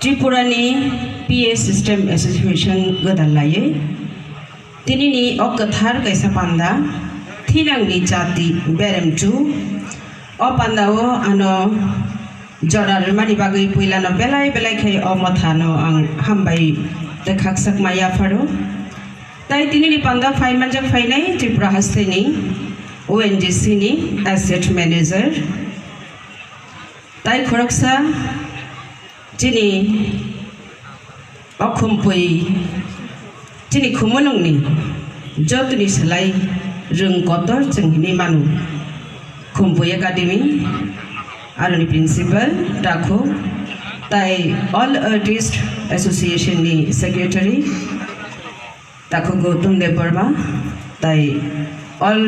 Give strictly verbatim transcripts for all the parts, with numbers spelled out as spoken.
Tripura ni P A System Association gwdal laiwi tinini o kwthar kaisa panda, thinangni jati beremchu. O pandao ano jora rwmani bagwi puilano belai belai khe o mothano ang hambai tei khakchangma yapharo. Tai tinini panda phai manjak phainai Tripura hasteni O N G C ni asset manager. Tai khoroksa chini o khumpui, chini khumulwngni jotoni slai rwng kotor chwng hinwi mano. Khumpui Academy, aroni principal, takhuk, tai All Artist Association ni secretary, takhuk Gautam Debbarma, tai All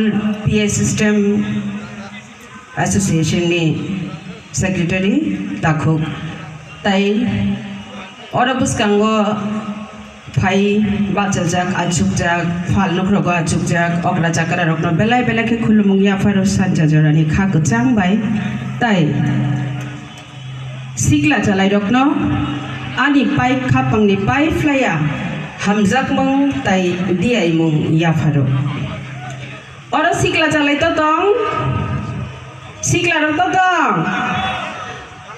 P A System Association ni secretary, takhuk, tai oro bwskango phai bachajak, achukjak, phal nukrogo achukjak, okra chakra rokno belai belai khe khulumung yapharo sanja jorani kha kwchang bai, tai sikla chalairokno ani pai khapangni pai phlaiya hamjakmung tai diyaimung yapharo. Oro sikla chalai to tong, sikla rok to tong.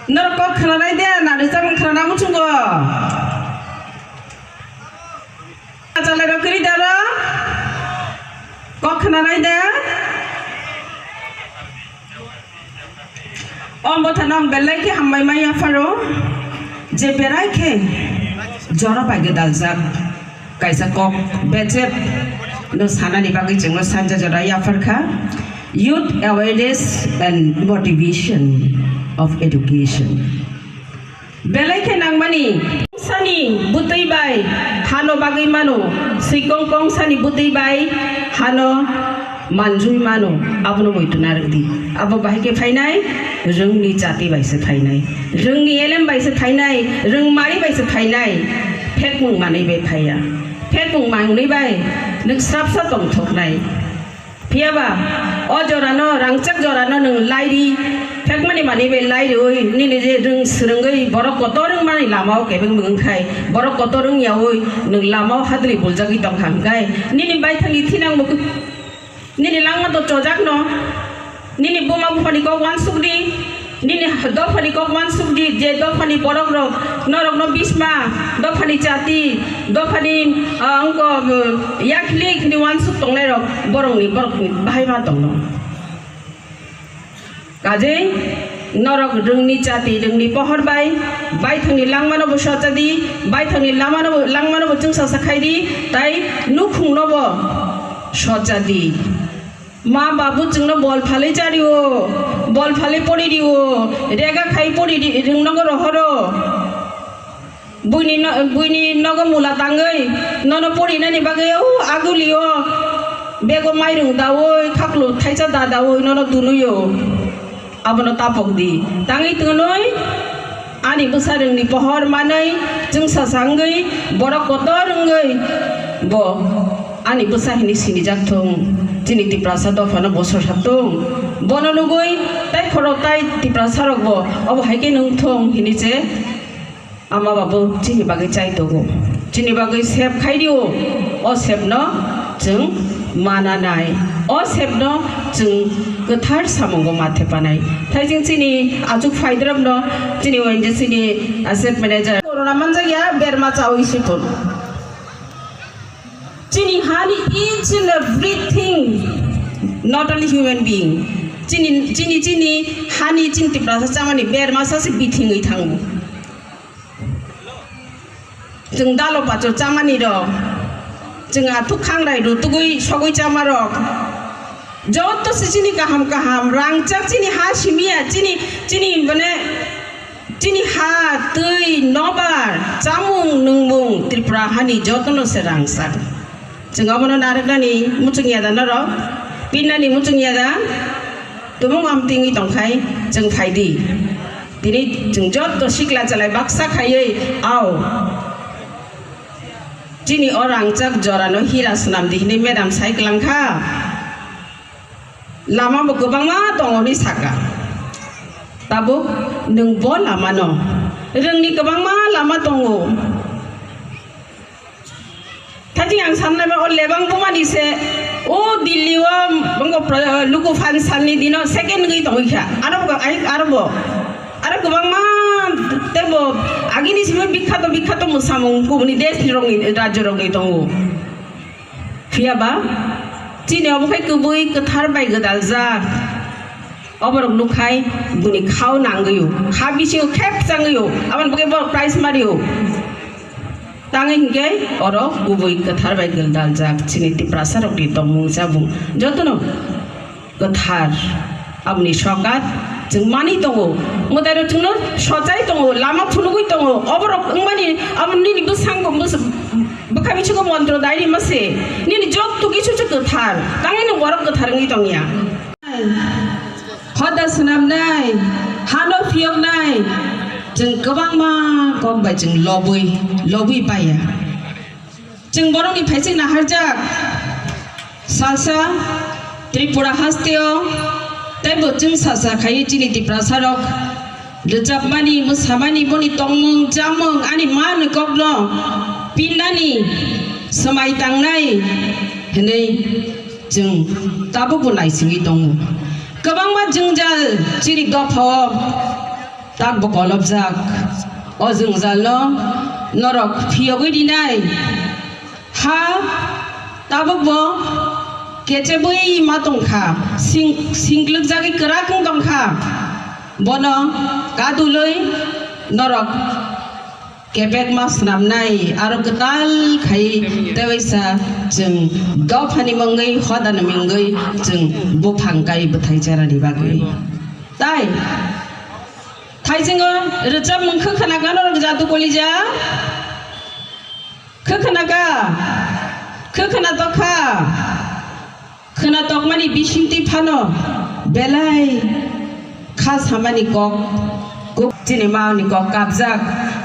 Norok kok khwnanai de, na rwchapmung khwnana muchungo. Chalai rok kwrwi daro? Kok khwnanai de? O mothano ang belai khe hambai ma yapharo, je berai khe jora bai gwdaljak kaisa kok bejep no sanani bagwi chwngno sanja jora yapharkha, Youth Awareness and Motivation of Education. Belai khe nangmani sani bwtwi bai hano bagwi mano, swikong kong sani bwtwi bai hano manjui mano, abono muitu narwk di. Abo bahai khe phainai, rwngni jati bai se phainai, rwngni elem bai se phainai, rwngmari bai se phainai, phekmung manwi bai phaiya. Phekmung mangnwi bai nwng srapsa tongthoknai. Phiyaba o jorano, rangchak jorano nwng lairi, phekmani manwi bai lairiwi, nini je rwng swrwngwi borok kotor wngmani lamao kebengmung wngkhai, borok kotor wngyawi nwng lamao hadri buljagwi tongkha hwnkhe, nini baithangni thinang mwkwi, nini langma to chojakno, nini buma buphani kok uansukdi. Nini dophani kok uansuk di, je dophani borok rok norok no bisma, dophani jati, dophani, ah, wngkok, yakhli khini uansuk tongnai rok borok ni, borok ni bahai ma tongno. Kajei norok rwngni jati, rwngni pohor bai, baithangni langma no bo socha di, baithangni lama no bo, langma no bo chwngsa sa khai di, tai nukhung no bo socha di. Ma babu chwngno bol phalwi chario, bol phalwi pori rio, rega khai pori ri-, rwngnogo rohoro. Buini no-, buini nogo mula tangwi, nono porinani bagwi o agulio bego mairung daui, khaklu thaisa da daui nono tunuio. Abono tapok di. Tangwi twnwi ani bwsa rwngni pohor manwi chwngsa sa wngwi borok kotor wngwi bo ani bwsa hinwi sinijak thung. Chini Tiprasa dophano bosor sa thung. Bono nugwi tai khorok tai Tiprasa rokbo obo hai khe nung thung hinwi se. Ama babu chini bagwi chai tongo, chini bagwi sep khai rio, o sepno chwng mananai, o sepno chwng kwthar samungo ma thepanai. Thaijing chini achuk phaidrop no chini O N G C ni asset manager. Corona manjakya berma chawi sipun. Chini hani each and everything, not only human being. Chini, chini, chini hani chini Tiprasa chamani berma sase bithingwi thango. Chwng dalo pachor chamani rok, chwng athuk khangrai rutugwi sogwi chama rok. Joto se chini kaham kaham rangchak chini ha simiya chini, chini mane chini ha twi nobar chamung nungmung Tripura hani jotono se rangchak. Chwng abono narwknani muchung ya da norok? Pinnani muchung ya da? Tumung amtingwi tongkhai chwng phaidi. Tini chwng jotto sikla chalai baksa khaiwi ao. Chini o rangchak jorano hira swnamdi hinwi madam sai kwlangkha. Lama bo kwbangma tongo hinwi saka. Tabuk nwng bo lamano rwngni kwbangma lama tongo. Thajing ang sannaima o lebang bumani se o Delhi o bongo pro-, luku phan salni dino second wngwi tongwi kha. Aro bo ai, aro bo, aro kwbangma teibo agini simi bikhato bikhato mwsamung kubuni desh rokni, rajyo rokni tongo. Phiya ba chini obo khai kwbwi kwthar bai gwdaljak. Oborok nukhai buni khao nangwi o, kha bisingo khep changwi o, aboni bagwi borok prize mari o. Tangwi hinkhe oro kubui kwthar bai gwdaljak chini Tiprasa rokni tongmung chabung jotono kwthar. Aboni sokat chwng manwi tongo, mwtairok chwngno sochai tongo, lama phunugwi tongo. Oborok wngmani abo nini bwskango bwkha bisingo montro dai rima se, nini jotto kisu se kwthar, tangwi nwng borok kwthar wngwi tongya. Hoda swnamnai, hano phiyoknai, chwng kwbangma kok bai chwng lobwi, lobwi paiya. Chwng borokni phaising naharjak, salsa Tripura hasteo, teibo chwng salsa khai chini Tiprasa rok rwchapmani, mwsamani, boni tongmung, chamung, ani manwi kokno pinnani swmai tangnai hwnwi chwng tabukbo naisingwi tongo. Kwbangma jwngjal chini dophao takbo kolobjak. O jwngjalno norok phiyogwi rinai ha tabukbo kechebwi ma tongkha, sing-, singklwkjagwi kwrak wng tongkha. Bono kadulwi norok kebekma swnamnai aro kwtal khai tewaisa chwng dophani mungwi hodani mungwi chwng buphang kai bwthai cherani bagwi. Tai thaisingo rwchapmung khwkhwna gana rok jadu kolija khwkhwna ka khwkhwna tokha. Khwna tokmani bisingtwi phano belai kha samani kok, kok chini mani kok kapjak.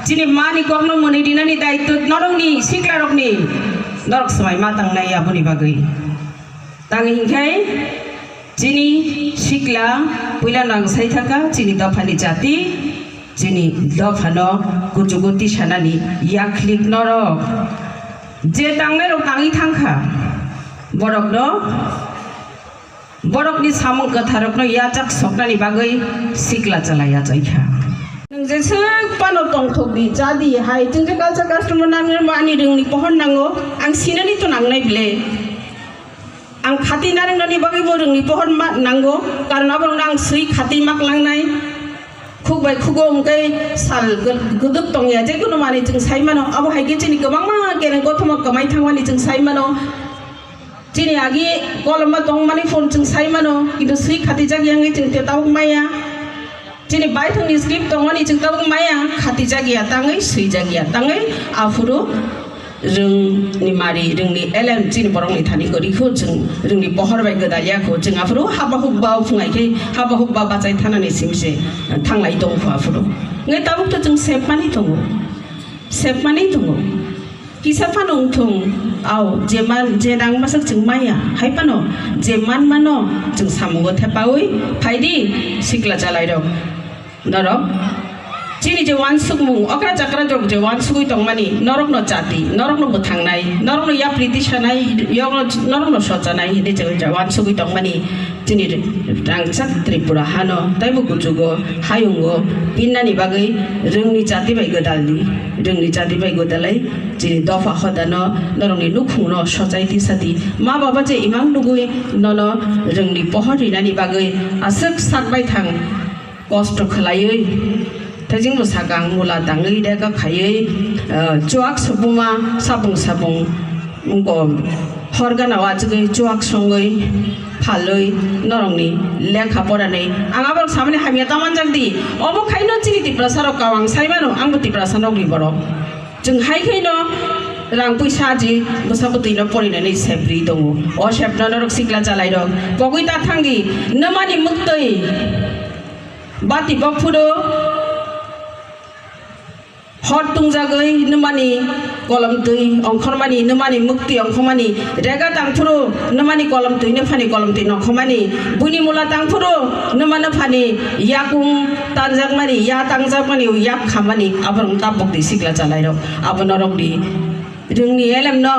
Chini mani kokno mwnwi rinani daitw norokni siklarokni, norok swmai ma tangnai aboni bagwi. Tangwi hinkhai chini sikla puila nang sai thaka chini dophani jati. Chini dophano kuchugo tisanani yakhlik norok je tangnairok tangwi thangkha, borokno, borokni samung kwtharokno yachak soknani bagwi sikla chala yachaikha. Nwng jeswk phano tongthokdi, chadi hai, chwng je culture custom-o nangnai, ani rwngni pohor nango, ang sinani to nangnai ble. Ang khati narwknani bagwi bo rwngni pohor ma nango, karon aborokno ang swi khati mak langnai. Khuk bai khugo hwnkhe sal gw-, gwdwk tongya, je kunu manwi chwng sai mano. Abo hai khe chini kwbangma kereng kothoma kwmai thangmani chwng sai mano. Chini agi koloma tongmani phone chwng sai mano, kintu swi khatijak ya wngwi chwng tabuk maya. Chini baithangni script tongmani chwng tabuk maya, khatijak ya tangwi, swijak ya tangwi, aphuru rwngni mari, rwngni elem, chini borokni thani kwrwi kho chwng, rwngni pohor bai gwdal ya kho chwng, aphuru haba hukba phungai khe, haba hukba bachai thanani simi se thanglai tong kho aphuru. Ngai tabuk to chwng sepmani tongo, sepmani tongo. Kisa phano wngthung, au, je man, je nang masak chwng maya, hai phano je man mano chwng samungo thepaui phaidi sikla chalairok. Norok chini je wansukmung, okra chakra rok je wansugui tongmani, norokno chati, norokno bwthangnai, norokno yapri tisanai, yokno, norokno sochanai hinwi je wansugui tongmani, chini rangchak Tripura hano, taibo kuchugo, hayungo, pinnani bagwi rwngni chati bai gwdaldi, rwngni chati bai gwdalai, chini dopha hodano, norokni nukhungno sochai tisadi, ma baba je imang nugui nono rwngni pohor rinani bagwi aswk sak bai thang. Kosto khwlaiwi, thajingbo sakang mula tangwi rega khaiwi, eh, chuak subuma sapung sapung wngko hor gana o achugwi chuak songwi phalwi norokni lekha porani. Ang aborok samani hamya ta manjakdi, obo khaino chini Tiprasa rok kawang sai mano, angbo Tiprasa nokni borok. Chwng hai khaino rang puisa aji bwsa bwtwino porinani seprwi tongo. O sepno norok sikla chalairok pogwi ta thangdi, nwmani mwktwi. Bati bok phuru Hor tungjagwi nwmani kolomtwi ongkhormani, nwmani muktwi ongkhormani, rega tangphuru nwmani kolomtwi, nwphani kolomtwi nongkhormani, buini mula tangphuru nwma nwphani yakung tanjakmani, ya tangjakmani, yak khamani, aborok tabuk di sikla chalairok, abo norokni rwngni elemno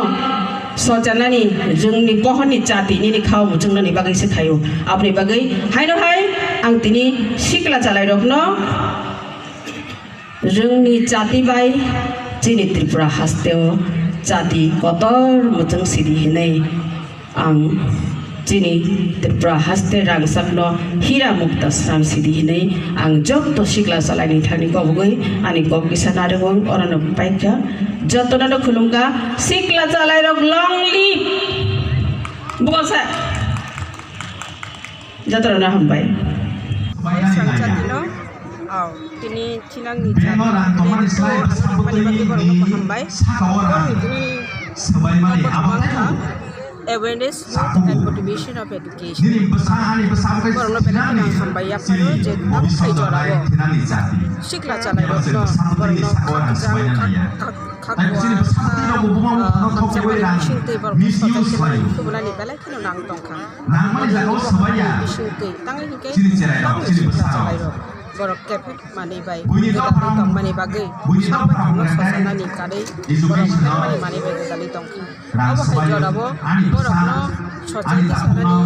sochanani, rwngni pohorni chati nini khao muchungnani bagwi se khaio. Aboni bagwi haino hai ang tini sikla chalairokno rwngni chati bai chini Tripura hasteo chati kotor muchung sidi hinwi ang chini Tripura haste rangchakno hira mukta sram sidi hinwi ang jotto sikla chalaini thani kobogwi ani kok kisa narwkgo, orono paikha. Jotono no khulumkha, sikla chalairok long live. Bugo sa. Jotono hambai. Sal chatino, aw, tini chinangni chati, mani bagwi borokno hambai. Borokni tini awareness, youth and motivation of education. Borokno belai kheno hambai yapharo je tabuk hai jorao sikla chalairokno borokno khakjak, khak, khak, khakwa, ah, hamjakmani bisingtwi borokno sojak khe mani khubunani belai kheno nang tongkha. Nangmani jaga o swbai ya. Bisingtwi tangwi hinkhe chini cherai rok, tabuk chini sikla bwsa rok, chalairok borok kebek manwi bai buini gwdalwi dophang, tongmani bagwi buini sabo dophang thangno rwngkhe sosanani kadwi borok education o kebek manwi manwi bai gwdalwi tongkha. Rang abo hai swbai jorabo ani bwsa, borokno sochai ani tisanani, dakhung no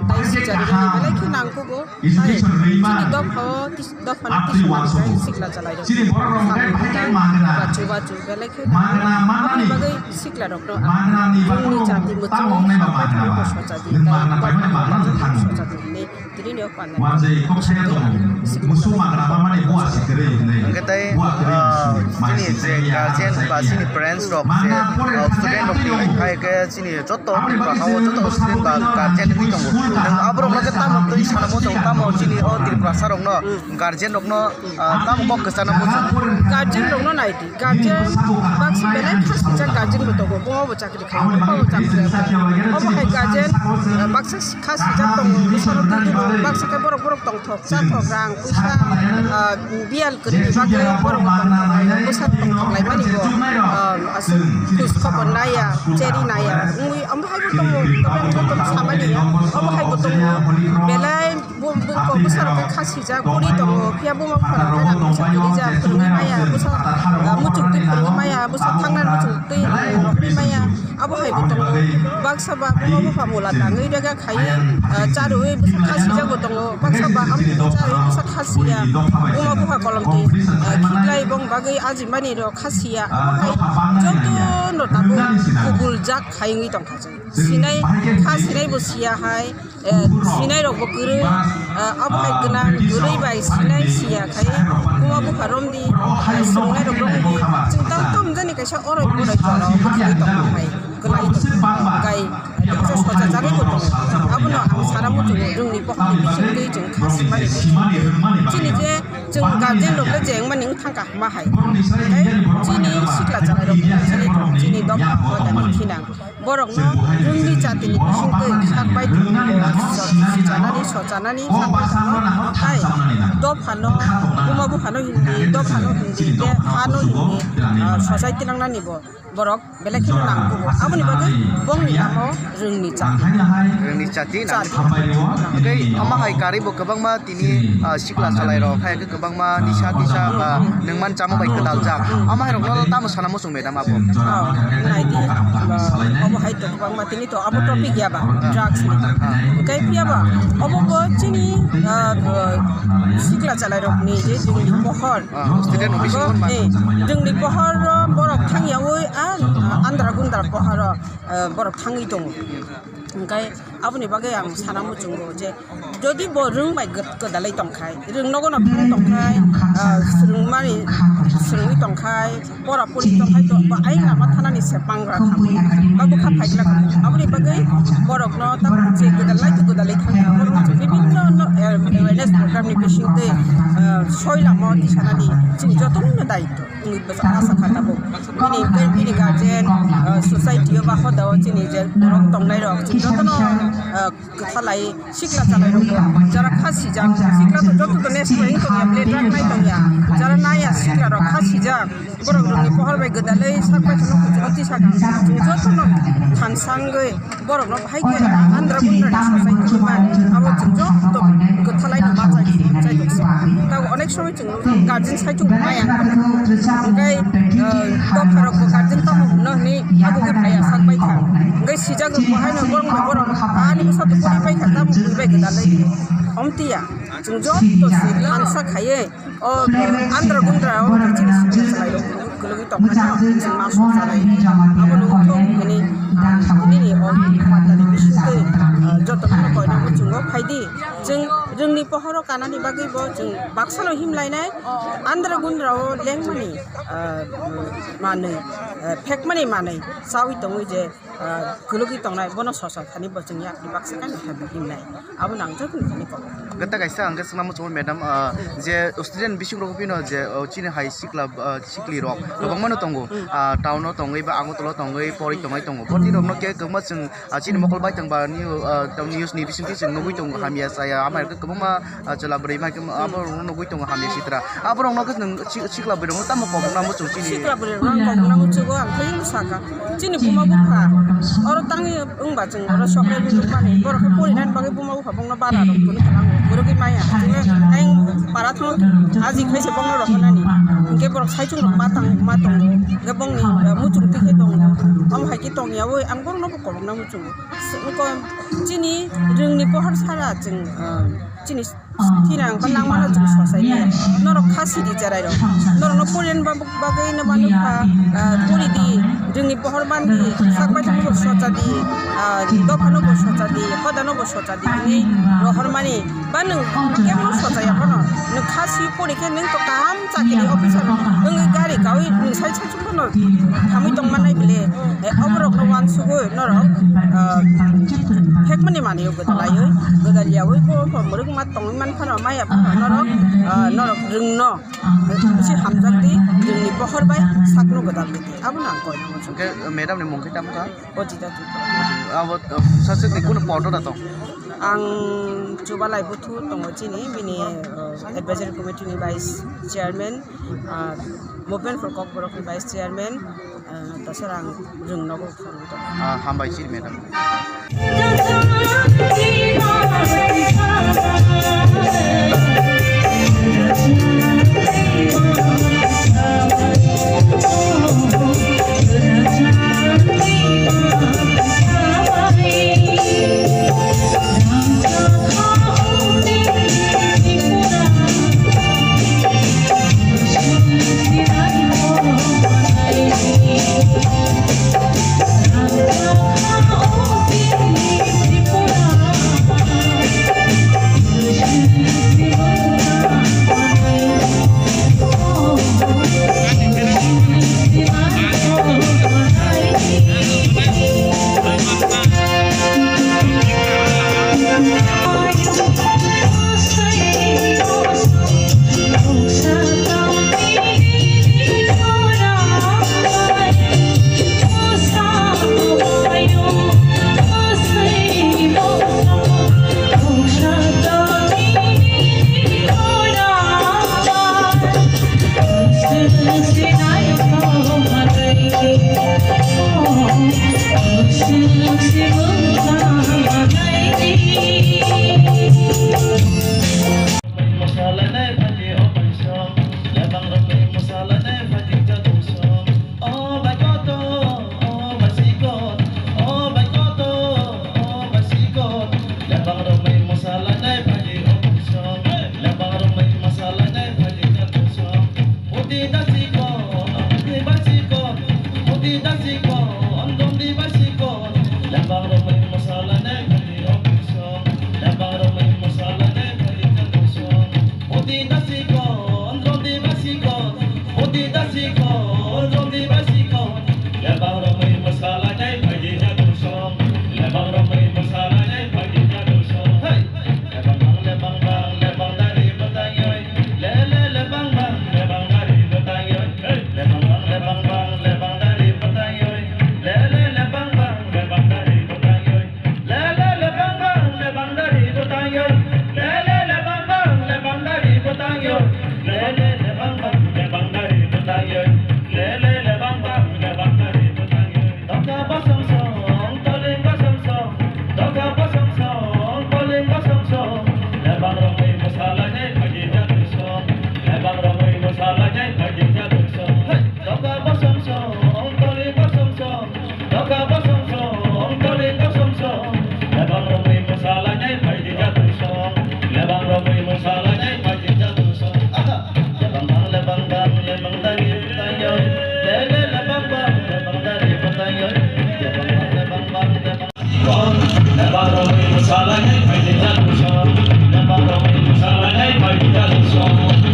tei market sicharinani kaham belai khe nangkugo. Education rwima chini dophao tis-, dophani up to one tisamani song. Sikla chalairok. Chini borok rok hwnkhe bahai khe magna. Bachu bachu belai khe magna mannani bagwi sikla rokno magna ni bagwi chati muchungwi tamo wngnai ba magna ba. Nwng magna paimani magna nwng thango. Tini ni o panda. Manjai kok saya tongo. Musu magna ba mani bua si kwrwi hwnwi. Hwnkhe tai, bua kwrwi ah, musu. Chini je guardian ba chini parents rok je, ah, student rok ni hai khe chini joto bwkhao joto student ba guardian wngwi tongo. Nwng aborok no khe tamo twi sana muchung, tamo chini o Tripurasa rok no, guardian rok no, ah, tamo kok kwchana muchung. Guardian rok no nai di, guardian baksa belai khasijak guardian bo tongo, bo bo chakri khai, bo bo chakri khai. Obo hai guardian, ah, baksa khasijak tongo, bwsano twi twi bo baksa khe borok borok tongthok. Chathok rang puisa, ah, biyal kwrwini bagwi borok bwsa tongthok laimani bo, ah, aswk khus khobor naya, cheri naya wngwi omo hai bo tongo, tobang joto samani ya, omo hai bo tongo, belai bo, bwkok bwsa rok khe khasijak uri tongo, phiya buma bupha rok khe rang puisa kwrwijak, kwrwngwi maya, bwsa, ah, muchuk twi kwrwngwi maya, bwsa thangnani muchuk twi, ah, rwngwi maya. Abo hai bo tongo, baksa ba buma bupha mula tangwi rega khai, ah, charwi bwsa khasijago tongo, baksa ba amtwi charwi bwsa khasiya, buma bupha kolomtwi, ah, khiklai bong bagwi ajimani rok khasiya, abo hai jotono tabuk kubuljak khai wngwi tongkha chwng. Sinai kha sinai bo siya hai, eh, sinai rok bo kwrwi, eh, abo hai gwnang kwrwi bai sinai siya khai kuma bupha romdi, eh, swrwngnai rok romdi, chwng tang tom jani kaisa oroi porai jora o bwthai tongma hai kwlai tong kai, eh, kaisa socha jagwi bo tongo. Abono ang sana muchungo rwngni pohorni bisingtwi chwng kha simani bisingtwi chini je chwng guardian rok le je wngmani wng thangkha hama hai. Tei chini sikla chwrai rok chini, chini dopha o tei thinang. Borokno rwngni jatini bisingtwi sak bai tongwi sichanani, sochanani, sak bai tongno, tai dophano, buma buphano hindi, dophano hindi, tei hano hindi, ah, society nangnani bo borok belai kheno nangkugo. Aboni bagwi bongni namo rwngni jati. Rwngni jati nang. Jati. Tei omo hai karwi bo kwbangma tini, ah, sikla salai rok, hai khe kwbangma nisa tisa ba nwngman chama bai kwdaljak. Ama hai rokno tamo sana muchung madam abo? Oh, nai di. Obo hai to kwbangma tini to abo topic ya ba, drugs ni. Hwnkhe phiya ba obo bo chini, ah, sikla chalai rok ni je chini pohor. Ah, student rok bisingo. Bo, eh, chwngni pohor o borok thang yaui a, ah, andra gundra pohor o, ah, borok thangwi tongo. Hwnkhe aboni bagwi ang sana muchungo je, jodi bo rwng bai gw-, gwdalwi tongkhai, rwng nogo no phang tongkhai, ah, swrwngmani swrwngwi tongkhai, pora pori tongkhai to, bo ayang lama thanani se pangra khamwi, ba bwkha phaikla khamwi. Aboni bagwi borokno ta je gwdalai to gwdalwi thangkha, borokno je bibinno no, eh, awareness program ni bisingtwi, eh, soi lama tisanani chini jotono daityo. Wngwi bwsa asa kha tabuk. Bini, bini guardian, ah, society o ba hoda o chini je borok tongnai rok, chini jotono, ah, kwthalai sikla chalairokbo jara kha sijak, sikla to joto to next to wngtongya, ble dak naitongya, jara naya siklarok kha sijak, borok rokni pohor bai gwdalwi sak bai kheno kuchugo tisaka, chwng jotono thansa wngwi borokno bahai khe andra gundra ni society ni man, abo chwng joto kwthalai no ma chai, chai tongsi. Tabo onek somoi chwng guardian saichung maya wngkha. Hwnkhe, eh, dopharokbo guardian tamo hwnno hwnwi abo khe phaiya sak bai kha. Hwnkhe sijak rokbo haino borok bai borok ani bwsa to pori bai kha, tamo bui bai gwdalwi. Omtiya chwng joto se thansa khaiwi o, eh, andra gundra o chini sijak chwlairok kwlwgwi tongmani chwng ma songchalai. Abono wngkha hwnwi, ah, nini o matani bisingtwi, ah, jotono koina muchungo phaidi. Chwng rwngni pohoro kanani bagwi bo chwng baksano himlainai, andra gundra o lengmani, ah, manwi, ah, phekmani manwi chawi tongwi je, ah, kwlwgwi tongnai bono sosa thani bo chwng yakni baksa kani himnai. Abo nang joto ni thani kok. Gata kaisa ang swngna muchungo madam, ah, je student bising rok phino je, oh, chini hai sikla, ah, sikli rok kwbangma no tongo. Ah, town o tongwi ba Agartala o tongwi pori tongnai tongo. Boni rok no khe kwbangma chwng ah, chini mokol bai tongba new, ah, tamo news ni bisingtwi chwng nugwi tongo, hamya chaya, amai khe kwbangma, ah, chwla bwrwi mai khe abo rokno nugwi tongo hamya sitra. Abo rokno khe nwng si-, sikla bwrwi rokno tamo kok nangma chwng chini. Sikla bwrwi rokno ang kok nangma chwng ang thayung saka. Chini buma bupha oro tangwi wngba chwng oro sokle bumani. Borok khe porinan bagwi buma bupha bongno bana rok kunu kwlango. Borok khe maya. Chwngno ayang para thang aji khaise bongno rok nani. Hwnkhe borok saichung rok ma tang, ma tongo. Hwnkhe bongni, ah, muchung twi khe tongo. Omo hai khe tongya oi ang borokno bo kok nangma chwng. Chini rwngni pohor sara chwng, ah, chini thwirang ba langmano chwng sochai maya. Norok kha sidi cherai rok. Norokno porian ba-, bagwi no manu kha, ah, pori di, rwngni pohor man di, sak bai thangno bo socha di, ah, dophano bo socha di, hodano bo socha di, hwnwi rohormani. Ba nwng kebono sochaya phano, nwng kha si pori khe nwng to kaham chakiri officer wngwi gari kaui nwng sai sai. Bono thamwi tongmani bile, eh, oborokno uansugwi norok, ah, phekmani manwi gwdalaiwi, gwdaliyawi bo, bo mwrwkma tongwi manphano maya phano norok, ah, norok rwngno bisi hamjakdi, rwngni pohor bai sakno gwdaldi, abono ang koina muchung. Hwnkhe madam ni mung khe tamo kha? Ojita Tripura. Abo, uh, saswkni kunu podo da tong? Ang Chubalai Buthu tongo chini, bini, uh, advisory committee ni vice chairman, uh, Movement for Kokborok ni vice chairman, uh, tasara ang rwng nogo khorwi tongo. Ah, hambai chini madam.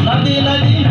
Ladi ladi